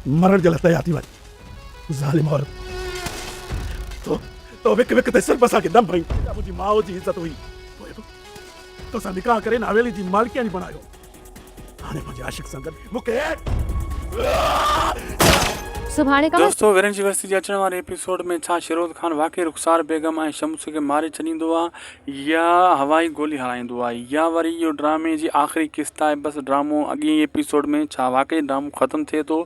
مرڻ جي لاء تيار ٿي وڃ. ظالم عورت. تو تو وک وک تي صرف اسان کي ڏنڀ هنئي. اها منهنجي ماء جي عزت هئي. پوء به توسان نڪاح ڪري هن حويلي جي مالڪياڻي بڻايو. هاڻي پنهنجي عاشق سان گڏ مون کي. سڀاڻي کان. دوستو ورن جي وستي جي اچڻ واري ايپيسوڊ ۾ ڇا شيروز خان واقعي رخسار بيگم ۽ شمس کي ماري ڇڏيندو آ يا هوائي گولي هڻائيندو آ يا وري اهو ڊرامي جي آخري قسط آهي بس ڊرامو اڳئين ايپيسوڊ ۾ ڇا واقعي ڊرامو ختم ٿئي ٿو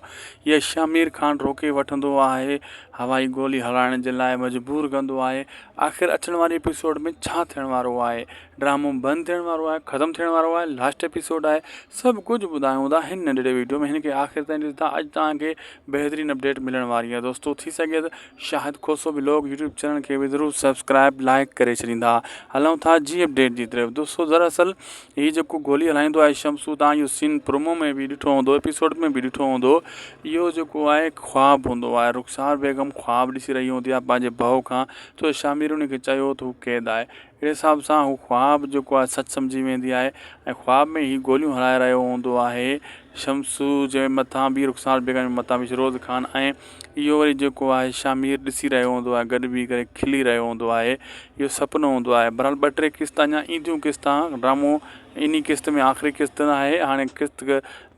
يا شهمير خان روڪي وٺندو آهي هوائي گولي هلائڻ جي لاء مجبور ڪندو آهي آخر اچڻ واري ايپيسوڊ ۾ ڇا ٿيڻ وارو آهي ڊرامو بند ٿيڻ وارو آهي ختم ٿيڻ وارو آهي لاسٽ ايپيسوڊ آهي سڀ ڪجهه ٻڌايون ٿا هن ننڍڙي ويڊيو ۾ هن کي آخر تائين ڏسندا اڄ توهان کي بهترين اپڊيٽ ملڻ واري آهي دوستو ٿي سگهي ته Shahid Khoso blog YouTube channel کي به ضرور سبسڪرائب لائڪ ڪري ڇڏيندا هلون ٿا جي اپڊيٽ جي طرف دوستو دراصل هي جيڪو گولي هلائيندو آهي شمسو تان اهو سين پرومو ۾ به ڏٺو هوندو ايپيسوڊ ۾ به ڏٺو هوندو اهو جيڪو آهي خواب هوندو آهي رخسار بيگم خواب ڏسي رهي هوندي آهي پنهنجي ڀؤ کان ڇو شامير ان کي چيو ته هو قيد آهي اهڙي حساب سان هو خواب جيڪو آهي سچ سمجهي ويندي آهي ۽ خواب ۾ هي گوليون هلائي رهيو هوندو آهي شمسو جي مٿان به رخسار بيگم جي مٿان به شروز خان ۽ اهو وري جيڪو آهي شامير ڏسي رهيو هوندو آهي گڏ بيهي ڪري کلي رهيو هوندو آهي اهو سپنو هوندو آهي بهرحال ٻه ٽي قسط اڃا اينديون قسطان ڊرامو انهي قسط ۾ آخري قسط ناهي هاڻي قسط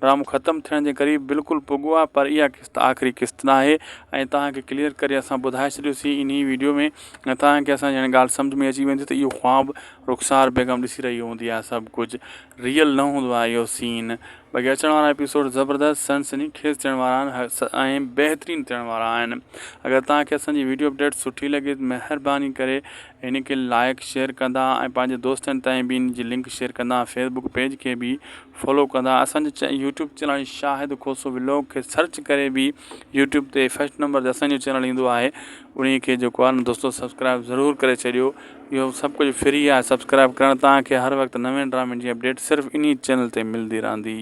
ڊرامو ختم ٿيڻ جي قريب بلڪل پڳو آهي پر اها قسط آخري قسط ناهي ۽ توهان کي ڪليئر ڪري اسان ٻڌائي ڇڏيوسين انهي ويڊيو ۾ ۽ توهان کي اسان جي هاڻي ڳالهه سمجهه ۾ اچي ويندي ته اهو خواب رخسار بيگم ڏسي رهي هوندي آهي سڀ ڪجهه ريئل نه هوندو آهي اهو سين باقي اچڻ وارا ايپيسوڊ زبردست سنسني خيز ٿيڻ وارا آهن ۽ بهترين ٿيڻ وارا آهن اگر توهان کي اسان جي ويڊيو اپڊيٽ سٺي لڳي ته مهرباني ڪري هن کي لائڪ شيئر ڪندا ۽ پنهنجي دوستن تائين به ان جي لنڪ شيئر ڪندا فيسبوڪ پيج کي به فالو ڪندا اسان جي YouTube channel Shahid Khoso vlog کي سرچ ڪري به يوٽيوب تي فرسٽ نمبر تي اسان جو چينل ايندو آهي انهي کي جيڪو آهي نه دوستو سبسڪرائب ضرور ڪري ڇڏيو اهو سڀ ڪجهه فري آهي سبسڪرائب ڪرڻ توهان کي هر وقت نوين ڊرامن جي اپڊيٽ صرف انهي چينل تي ملندي رهندي.